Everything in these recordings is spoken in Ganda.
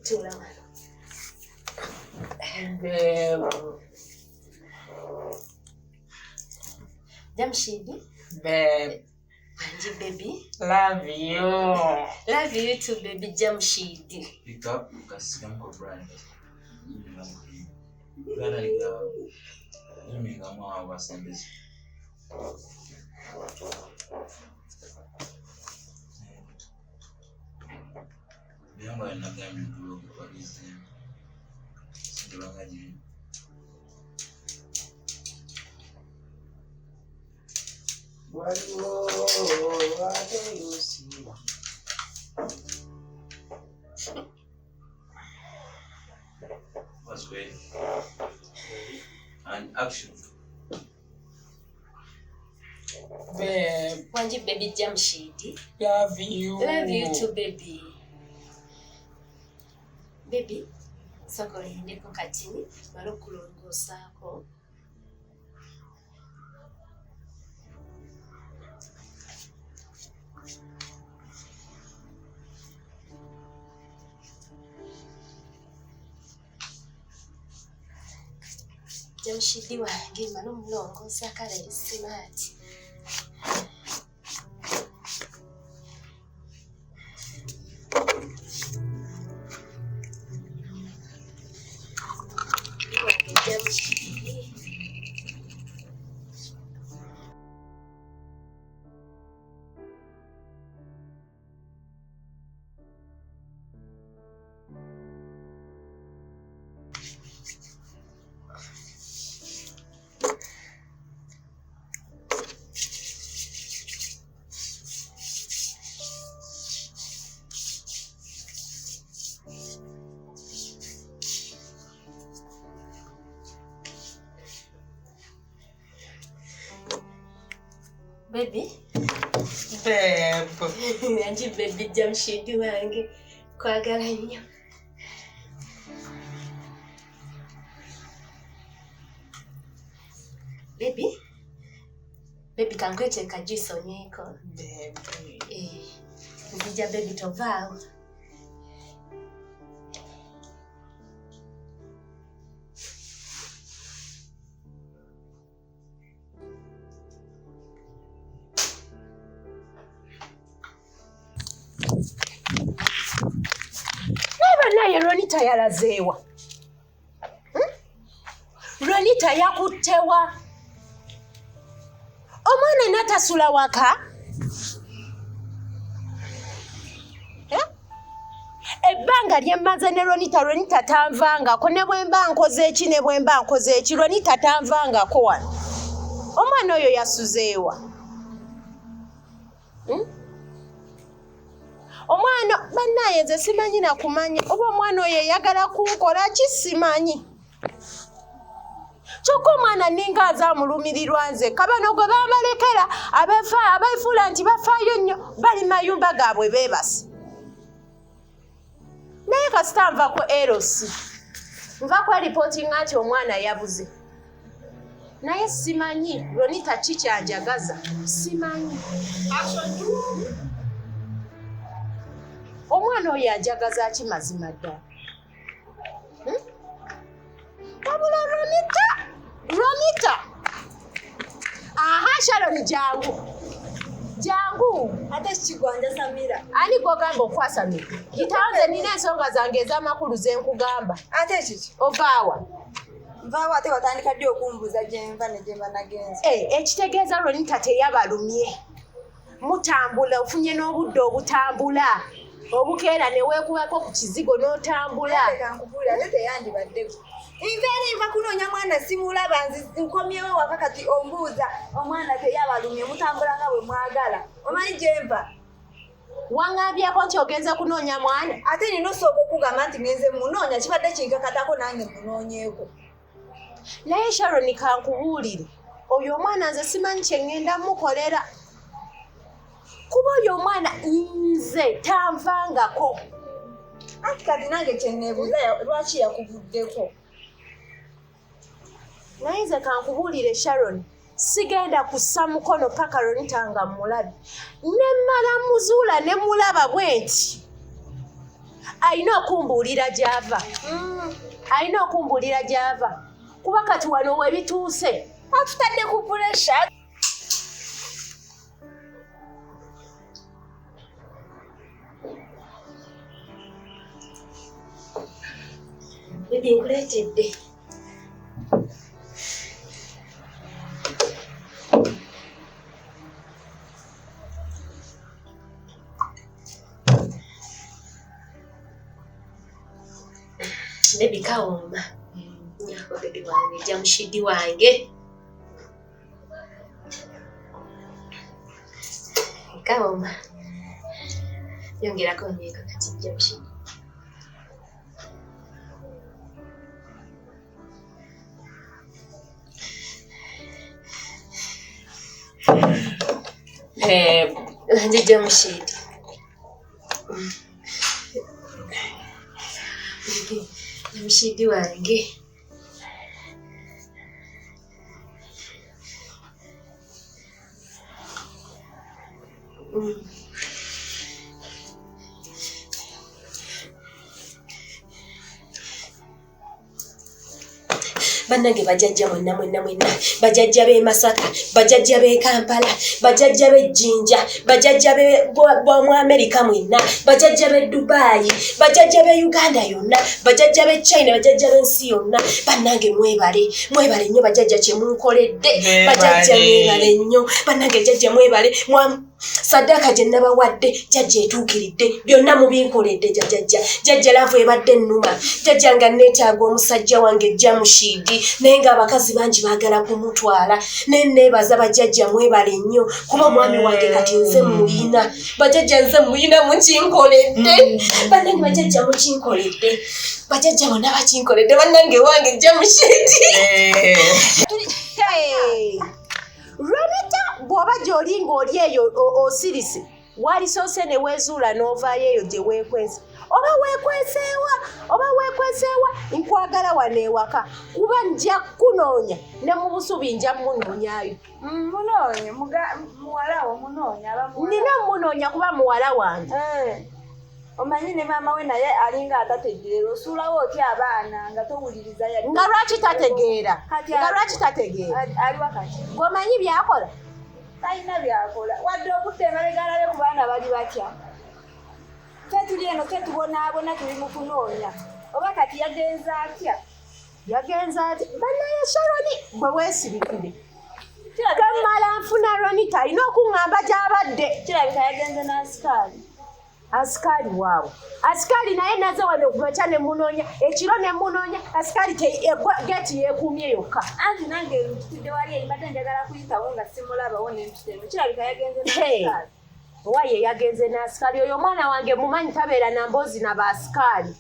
Tuula wano. Babe. Jamshidi. Babe. Wanji baby. Love you. Love you too baby Jamshidi. Pick up kasigamuko brand. Uganda zumingamu awo basembezi. Byanga nagambye okuloga wabizeemu. Sindibanga giri. Waliwo ate yosiiba. Was great. And action. Babe. Wanji baby Jamshidi. Love you. Love you too baby. Baby, sooka olindeko katini male okulongoosaako. Jamshidi wange male omulongoosaako abeere simaati. Wange Jamshidi. Baby. Babe. Anji baby Jamshidi wange kwagala nnyo. Baby. Baby kankwete kajuice onyweko. Baby. Eh, nzija baby tovaawo. Naye Ronita yalazeewa. Ronita yakuttewa. Omwana n'atasula waka. Ebbanga lye mmaze ne Ronita, Ronita tanvangako ne bwe mba nkoze eki ne bwe mba nkoze eki, Ronita tanvangako wano. Omwana oyo yasuzeewa. Omwana bannaye nze simanyi na kumanya oba omwana oyo eyagala kunkola ki simanyi. Kyokka omwana nninga azaamulumirirwa nze kabano gwe baabalekera abeefuula nti bafaayo nnyo bali mayumba gaabwe beebase. Naye kasita nva ku Eros nva ku ripootinga nti omwana yabuze. Naye simanyi Ronita ki kyanjagaza simanyi. Omwana oyo anjagaza ki mazima ddala? Wabula Ronita, Ronita. Aha, Sharon jangu. Jangu. Ate kigwanja Samira. Ani gw'ogamba okwasamira? Kitanze nina ensonga zange ez'amakulu ze nkugamba. Ate kiki? Ovaawa. Nvaawa ate watandika ddi okumbuuza gye nva ne gye mba nagenze? Ekitegeeza Ronita teyabalumye. Mutambula ofunye n'obudde obutambula. Obukeera ne weekubako ku kizigo n'otambula. Leka nkubuulire ate teyandibadde. Nva eri nva kunoonya mwana simulaba nkomyewo waka kati ombuuza omwana teyabalumye mutambula nga bwe mwagala. Omanyi gye nva? Waŋŋambyeko nti ogenze kunoonya mwana? Ate nina osooka okugamba nti ngenze munoonya kibadde kinkakatako nange munoonyeeko. Naye Sharon kankubuulire oyo omwana nze simanyi kye ŋŋenda mukolera. Kuba oyo omwana nze tanvangako. Anti kati nange kye neebuuza lwaki yakuvuddeko? Naye nze kankubuulire Sharon, sigenda kussa mukono paka Ronita nga mmulabye. Ne mmala muzuula ne mulaba bwe nti. Alina okumbuulira gy'ava. Alina okumbuulira gy'ava. Kuba kati wano webituuse. Atutadde ku pressure. Baby nkuleetedde. Baby kawooma. Nyako baby wange, Jamushidi wange. Kawooma. Yongerako nyweko kati Jamushidi. Babe. Nje Jamushidi. Jamushidi wange. Bannange bajjajja mwenna mwenna mwenna, bajjajja b'e Masaka, bajjajja b'e Kampala, bajjajja b'e Jjinja, bajjajja b'omu Amerika mwenna, bajjajja b'e Dubai, bajjajja b'e Uganda yonna, bajjajja b'e China, bajjajja b'ensi yonna. Bannange mwebale, mwebale nnyo bajjajja kye munkoledde. Bajjajja mwebale nnyo, bannange jjajja mwebale. Saddaaka gye nabawadde jjajja etuukiridde, byonna mubinkoledde jjajja. Jjajja laavu ebadde ennuma, jjajja nga neetaaga omusajja wange Jamushidi, naye ng'abakazi bangi baagala kumutwala. Naye neebaza bajjajja mwebale nnyo, kuba omwami wange kati nze muyina. Bajjajja nze muyina mukinkoledde. Bannange bajjajja mukinkoledde. Bajjajja bonna bakinkoledde, bannange wange Jamushidi. Ronita bw'oba gy'oli ng'oli eyo osirise, walisoose ne weezuula n'ovaayo eyo gye weekwese. Oba weekweseewa, oba weekweseewa, nkwagala wano ewaka. Kuba nja kunoonya, ne mu busubi nja munoonyaayo. Munoonye, muwala wo munoonye, aba muwala. Nina munoonya kuba muwala wange. Omanyi ne maama we naye alinga atategeera, osuulawo otya abaana nga towuliriza yadde. Nga lwaki tategeera? Nga lwaki tategeera? Ali wakati. Gw'omanyi by'akola? Talina by'akola. Wadde okudda emabega alabe ku baana bali batya. Ffe tuli eno ffe tubonaabona tuli mu kunoonya. Oba kati yagenze atya? Yagenze atya? Bannaye Sharoni bwe weesirikire. Kamala nfuna Ronita alina okuŋŋamba gy'abadde. Kirabika yagenze n'asikaali. Asikaali waawe. Asikaali naye naze wano ku makya ne munoonya, ekiro ne munoonya, asikaali geeti yeekuumye yokka. Anti nange ntutudde wali eri mbadde njagala kuyitawo nga simulabawo ne ntuta eno. Kirabika yagenze n'asikaali. Owa ye yagenze n'asikaali. Oyo omwana wange mumanyi tabeera na mboozi na baasikaali.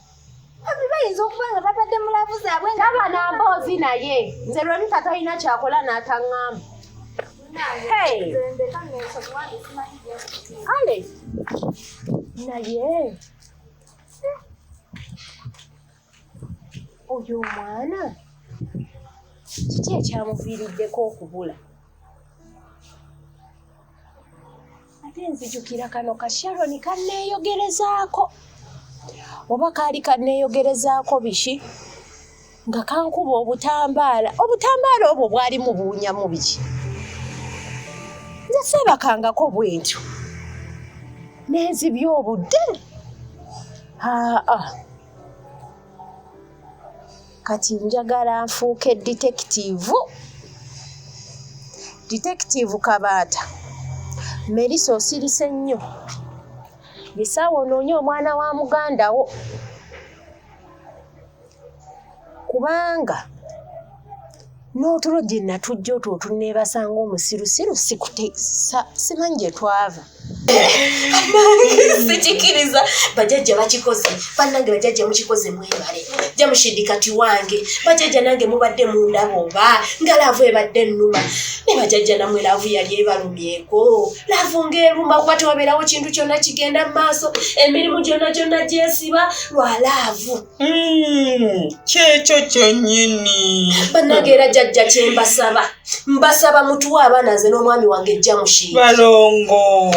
Abi bayinza okuba nga babadde mu laavu zaabwe nga Taba na mboozi naye. Nze Ronita talina ky'akola n'ataŋŋamba. Hey! Kale. Naye oyo omwana kiki ekyamuviiriddeko okubula? Ate nzijukira kano ka Sharon kanneeyogerezaako. Oba kaali kanneeyogerezaako biki? Nga kankuba obutambaala. Obutambaala obwo bwalimu buwunyamu biki? Nze seebakangako bwe ntyo. Nenzibya obudde. Aa. Kati njagala nfuuke detective. Detective Kabaata. Melissa osirise nnyo. Essaawa onoonye omwana wa muganda wo. Kubanga n'otulo gye natujja otwo otunneebasa ng'omusirusiru simanyi gye twava. Sikikiriza bajjajja bakikoze, bannange bajjajja mukikoze mwebale. Jamushidi kati wange, bajjajja nange mubadde mundaba oba nga laavu ebadde ennuma. Ne bajjajja nammwe laavu yali ebalumyeko. Laavu ng'eruma kuba tewabeerawo kintu kyonna kigenda mu maaso, emirimu gyonna gyonna gyesiba lwa laavu. Kyekyo kyennyini. Bannange era jjajja kye mbasaba, mbasaba mutuwe abaana nze n'omwami wange Jamushidi. Balongo.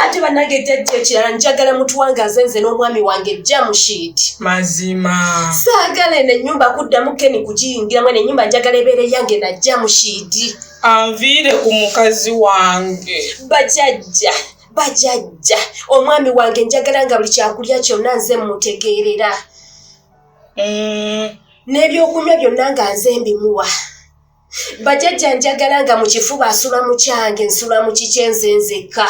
Ate bannange jjajja ekirala njagala mutuwangaaze nze n'omwami wange Jamushid. Mazima. Saagala eno ennyumba kuddamu Keni kugiyingiramu, eno ennyumba njagala ebeere yange na Jamushid. Anviire ku mukazi wange. Bajajja, bajajja, omwami wange njagala nga buli kyakulya kyonna nze mmutegeerera. N'ebyokunywa byonna nga nze mbimuwa. Bajajja njagala nga mu kifuba asula mu kyange, nsula mu kikye nze nzekka.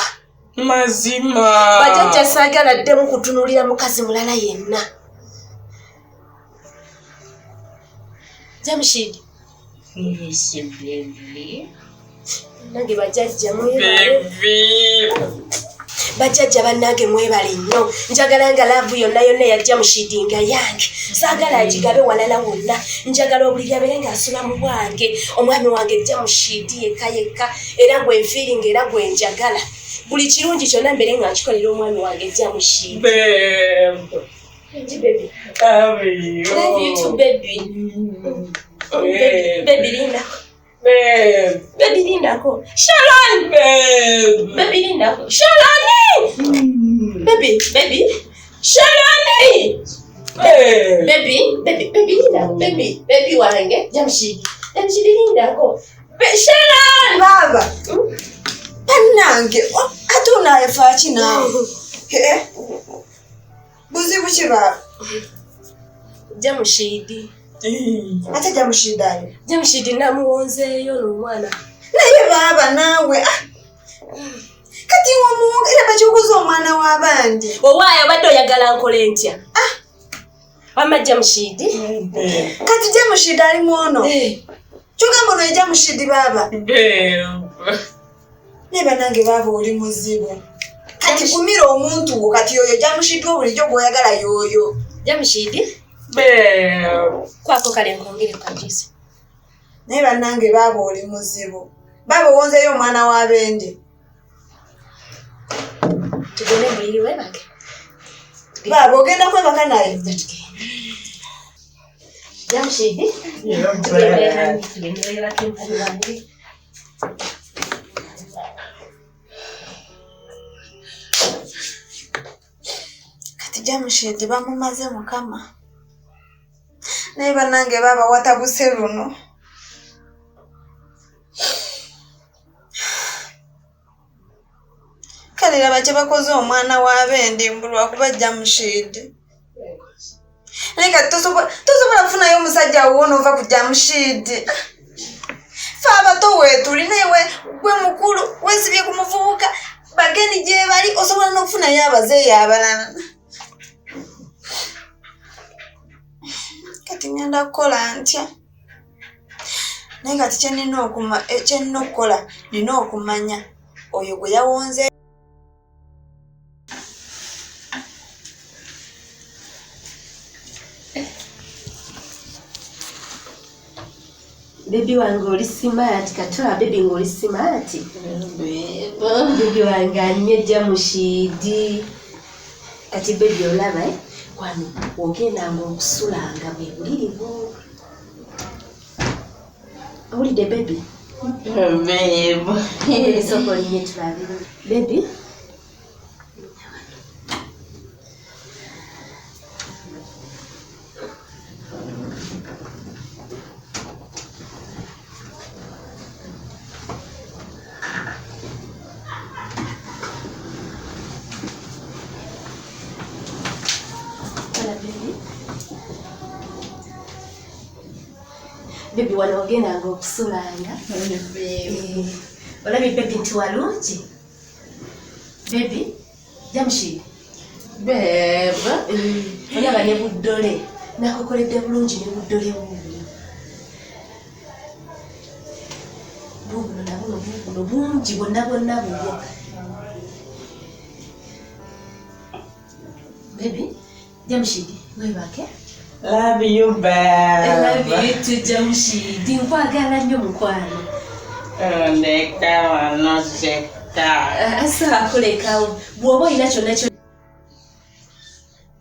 Mazima. Bajajja saagala ddemu kutunuulira mukazi mulala yenna. Jamushid. Yes, baby. Nange bajajja mwebale. Baby. Bajjajja bannange mwebale nnyo. Njagala nga laavu yonna yonna eya Jamushid nga yange. Saagala agigabe walala wonna. Njagala obuliri abeere ng'asula mu bwange. Omwami wange Jamushid yekka yekka, era gwe nfiiringa era gwe njagala. Buli kirungi kyonna mbeere nga nkikolera omwami wange Jamushid. Babe. Baby. Love you. Love you too, baby. Babe. Baby, lindako. Babe. Baby, lindako. Sharon! Babe. Baby, lindako. Sharon! Baby, baby. Sharon! Babe. Baby, baby, baby, lindako. Baby, baby wange. Jamushid. Jamushid, lindako. Sharon! Baba. Bannange, ate onaafa ki naawe? Buzibu ki baaba? Jamushid. Ate Jamushid ali? Jamushid namuwonzeeyo n'omwana. Naye baaba naawe. Kati era bakikuza omwana w'abandi. Owaayo abadde oyagala nkole ntya? Wamma Jamushid. Kati Jamushid ali mwono. Kyogamba ono ye Jamushid baaba. Naye bannange baaba oli muzibu. Kati kumira omuntu wo, kati yoyo Jamushid wo bulijjo gw'oyagala yoyo. Jamushid? Kwako kale nkwongere kajuzi. Naye bannange baaba oli muzibu. Baaba owonzeeyo omwana w'abendi. Tugende buliri weebake. Baaba ogenda kwebaka naye? Jamushid? Tugende weebake mutabani wange. Kati Jamushid bamumaze Mukama. Naye bannange baaba watabuse luno. Kale laba kye bakoze omwana w'abendi mbu lwakuba Jamushid. Naye kati tosobola kufunayo omusajja wo n'ova ku Jamushid. Ffe abato weetuli naye gwe mukulu weesibye ku muvubuka bageni gye bali osobola n'okufunayo abazeeyi abalala. Kati ngenda kukola ntya? Naye kati kye nnina okukola nina okumanya oyo gwe yawonze. Baby wange oli smart, katula baby ng'oli smart. Baby wange anywe Jamushid. Kati baby olaba wano ogendanga okusulanga bwe buliri bwo. Owulidde baby? Babe. Sooka olinye tulabe. Baby? Baby wano ogendanga okusulanga. Olabye baby nti walungi? Baby, Jamushid. Babe. Olaba ne buddole. Nakukoledde bulungi ne buddole buubuno. Buubuno na buno buubuno bungi bwonna bwonna bubwo. Baby, Jamushid, weebake. Love you, babe. I love you too, Jamushid. Nkwagala nnyo mukwano. Ndeka wano nzekka. Asobola kulekawo. Bw'oba olina kyonna kyo.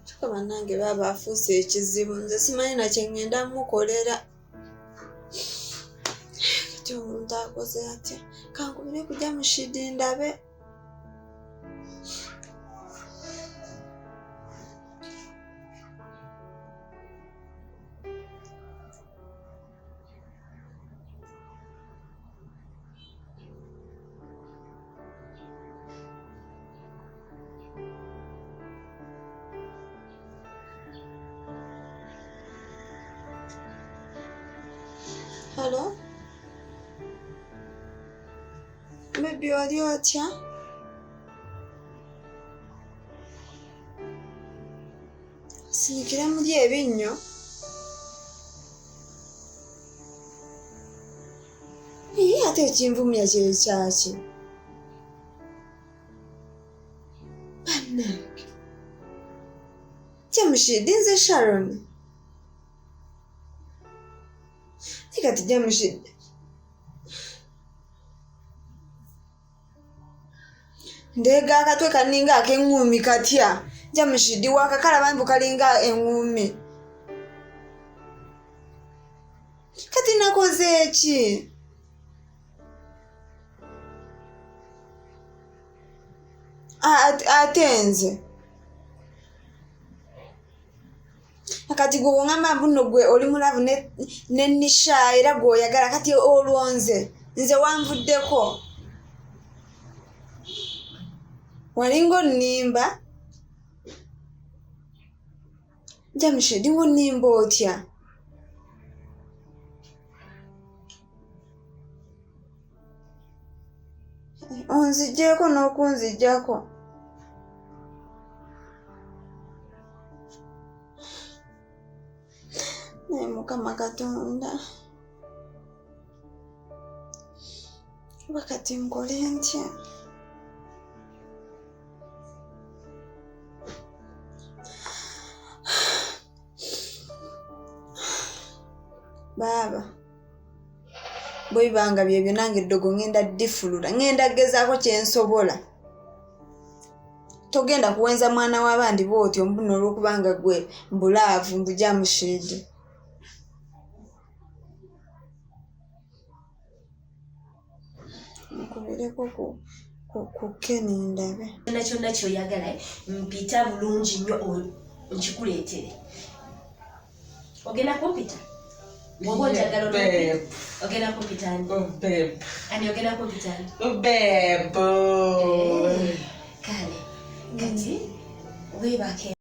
Kyokka bannange baaba afuuse ekizibu nze simanyi na kye ŋŋenda mmukolera. Kati omuntu akoze atya? Kankubire ku Jamushid ndabe. Hello? Baby, oli otya? Sinikira muli ebinnyo. Ye ate ekinvumya kye kyaki? Bannange. Jamushidi nze Sharon. Naye kati Jamushidi. Ndeega akatwe kaninga ak'eŋŋuumi katya. Jamushidi wakakalaba mbu kalinga eŋŋuumi. Kati nakoze ki? Ate nze. Kati gwe oŋŋamba mbu nno gwe oli mulavu ne Nisha era gw'oyagala kati olwo nze. Nze wanvuddeko. Walinga onnimba? Jamushidi wonnimba otya? Onzigyeko n'okunzigyako. Naye Mukama Katonda. Oba kati nkole ntya? Baaba, bwe bibanga byebyo nange eddogo ŋŋenda ddifulula, ŋŋenda gezaako kye nsobola. Togenda kuwenza mwana w'abandi bw'otyo mbuno olw'okubanga gwe mbulaavu mbu Jamushidi. Nkubireko ku Kenny ndabe. Kyonna kyonna ky'oyagala mpita bulungi nnyo nkikuleetere. Ogenda kumpita? Bw'oba onjagala Babe. ogenda kumpita ani? Oh, babe. Ani ogenda kumpita ani? Oh, babe. Kale kati weebake